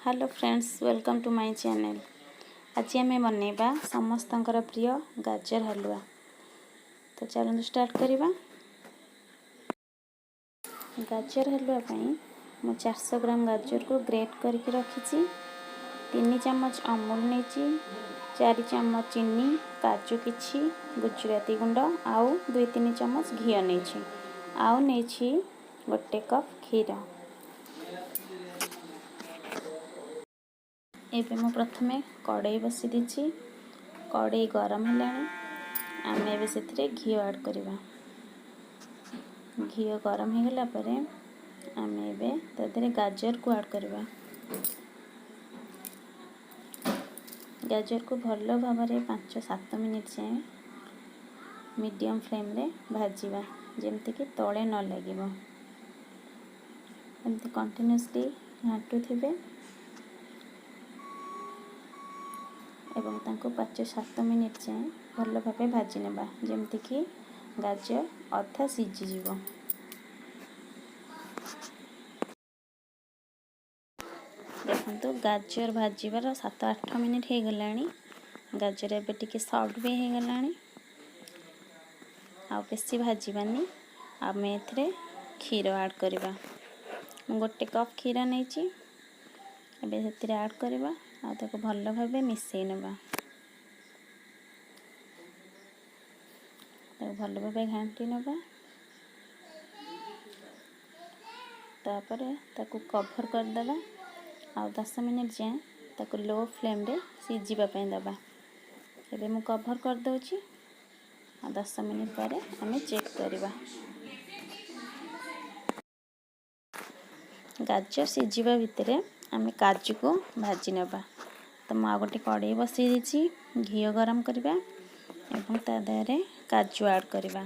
Hello friends, welcome to my channel. ଆଜି ଆମେ ବନେଇବା ସମସ୍ତଙ୍କର ପ୍ରିୟ ଗାଜର ହାଲୁଆ। ତ ଚାଲନ୍ତୁ ଷ୍ଟାର୍ଟ କରିବା। ଗାଜର ହାଲୁଆ ପାଇଁ ମୁଁ 400 ଗ୍ରାମ ଗାଜରକୁ ଗ୍ରେଟ୍ କରିକି ରଖିଛି, 3 ଚାମଚ ଅମୁଲ ନେଇଛି, 4 ଚାମଚ ଚିନି, କାଜୁ କିଛି, ଗୁଜୁରାତି ଗୁଣ୍ଡ ଆଉ 2-3 ଚାମଚ ଘିଅ ନେଇଛି, ଆଉ ନେଇଛି 1 କପ୍ କ୍ଷୀର। ଏବେ ମୁଁ ପ୍ରଥମେ କଡ଼େଇ ବସି ଦେଇଛି। କଡ଼େଇ ଗରମ ହେଲାଣି, ଆମେ ଏବେ ସେଥିରେ ଘିଅ ଆଡ଼୍ କରିବା। ଘିଅ ଗରମ ହେଇଗଲା ପରେ ଆମେ ଏବେ ତା ଦେହରେ ଗାଜରକୁ ଆଡ଼୍ କରିବା। ଗାଜରକୁ ଭଲ ଭାବରେ 5-7 ମିନିଟ୍ ଯାଏଁ ମିଡ଼ିୟମ୍ ଫ୍ଲେମ୍ରେ ଭାଜିବା, ଯେମିତିକି ତଳେ ନ ଲାଗିବ। ଏମିତି କଣ୍ଟିନ୍ୟୁଅସଲି ଘାଣ୍ଟୁଥିବେ ଏବଂ ତାଙ୍କୁ 5-7 ମିନିଟ୍ ଯାଏଁ ଭଲ ଭାବେ ଭାଜି ନେବା, ଯେମିତିକି ଗାଜର ଅଧା ସିଝିଯିବ। ଦେଖନ୍ତୁ, ଗାଜର ଭାଜିବାର 7-8 ମିନିଟ୍ ହେଇଗଲାଣି। ଗାଜର ଏବେ ଟିକେ ସଫ୍ଟ ବି ହେଇଗଲାଣି। ଆଉ ବେଶୀ ଭାଜିବାନି, ଆମେ ଏଥିରେ କ୍ଷୀର ଆଡ଼୍ କରିବା। ମୁଁ 1 କପ୍ କ୍ଷୀର ନେଇଛି, ଏବେ ସେଥିରେ ଆଡ଼୍ କରିବା ଆଉ ତାକୁ ଭଲ ଭାବେ ମିଶାଇ ନେବା। ତାକୁ ଭଲ ଭାବେ ଘାଣ୍ଟି ନେବା। ତାପରେ ତାକୁ କଭର୍ କରିଦେବା ଆଉ 10 ମିନିଟ୍ ଯାଏଁ ତାକୁ ଲୋ ଫ୍ଲେମ୍ରେ ସିଝିବା ପାଇଁ ଦେବା। ଏବେ ମୁଁ କଭର୍ କରିଦେଉଛି ଆଉ 10 ମିନିଟ୍ ପରେ ଆମେ ଚେକ୍ କରିବା। ଗାଜର ସିଝିବା ଭିତରେ ଆମେ କାଜୁକୁ ଭାଜି ନେବା। ତ ମୁଁ ଆଉ ଗୋଟେ କଡ଼େଇ ବସାଇ ଦେଇଛି, ଘିଅ ଗରମ କରିବା ଏବଂ ତା ଦେହରେ କାଜୁ ଆଡ଼୍ କରିବା।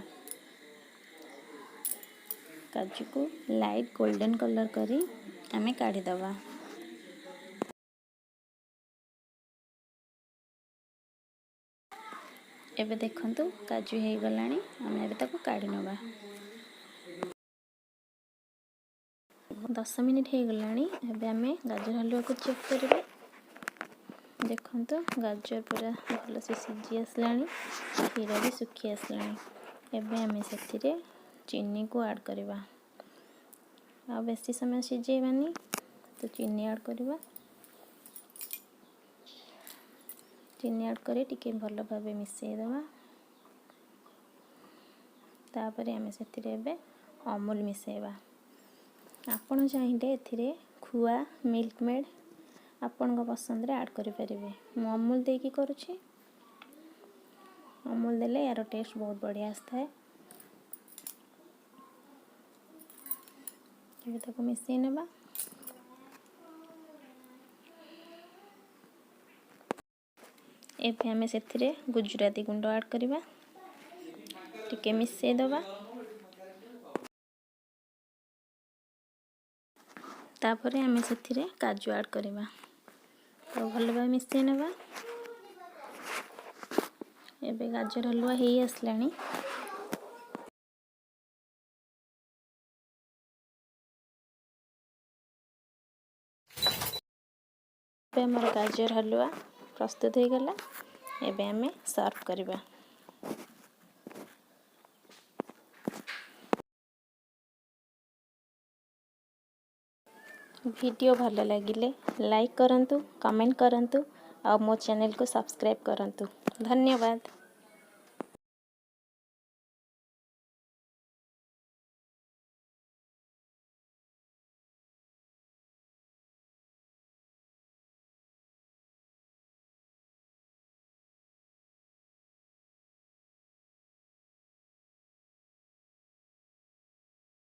କାଜୁକୁ ଲାଇଟ୍ ଗୋଲ୍ଡେନ୍ କଲର୍ କରି ଆମେ କାଢ଼ିଦେବା। ଏବେ ଦେଖନ୍ତୁ, କାଜୁ ହେଇଗଲାଣି, ଆମେ ଏବେ ତାକୁ କାଢ଼ି ନେବା। 10 ମିନିଟ୍ ହେଇଗଲାଣି, ଏବେ ଆମେ ଗାଜର ହାଲୁଆକୁ ଚେକ୍ କରିବା। ଦେଖନ୍ତୁ, ଗାଜର ପୁରା ଭଲସେ ସିଝି ଆସିଲାଣି, କ୍ଷୀର ବି ଶୁଖି ଆସିଲାଣି। ଏବେ ଆମେ ସେଥିରେ ଚିନିକୁ ଆଡ଼୍ କରିବା। ଆଉ ବେଶୀ ସମୟ ସିଝେଇବାନି, ତ ଚିନି ଆଡ଼୍ କରିବା। ଚିନି ଆଡ଼୍ କରି ଟିକେ ଭଲ ଭାବେ ମିଶାଇ ଦେବା। ତାପରେ ଆମେ ସେଥିରେ ଏବେ ଅମୁଲ ମିଶାଇବା। ଆପଣ ଚାହିଁଲେ ଏଥିରେ ଖୁଆ, ମିଲ୍କ ମେଡ଼୍ ଆପଣଙ୍କ ପସନ୍ଦରେ ଆଡ଼୍ କରିପାରିବେ। ମୁଁ ଅମୁଲ ଦେଇକି କରୁଛି। ଅମୁଲ ଦେଲେ ଏହାର ଟେଷ୍ଟ ବହୁତ ବଢ଼ିଆ ଆସିଥାଏ। ଏବେ ତାକୁ ମିଶାଇ ନେବା। ଏବେ ଆମେ ସେଥିରେ ଗୁଜୁରାତି ଗୁଣ୍ଡ ଆଡ଼୍ କରିବା, ଟିକେ ମିଶାଇ ଦେବା। ତାପରେ ଆମେ ସେଥିରେ କାଜୁ ଆଡ଼୍ କରିବା, ତାକୁ ଭଲ ଭାବେ ମିଶାଇ ନେବା। ଏବେ ଗାଜର ହାଲୁଆ ହେଇ ଆସିଲାଣି। ଏବେ ଆମର ଗାଜର ହାଲୁଆ ପ୍ରସ୍ତୁତ ହେଇଗଲା। ଏବେ ଆମେ ସର୍ଭ କରିବା। ଭିଡ଼ିଓ ଭଲ ଲାଗିଲେ ଲାଇକ୍ କରନ୍ତୁ, କମେଣ୍ଟ କରନ୍ତୁ ଆଉ ମୋ ଚ୍ୟାନେଲକୁ ସବସ୍କ୍ରାଇବ୍ କରନ୍ତୁ। ଧନ୍ୟବାଦ।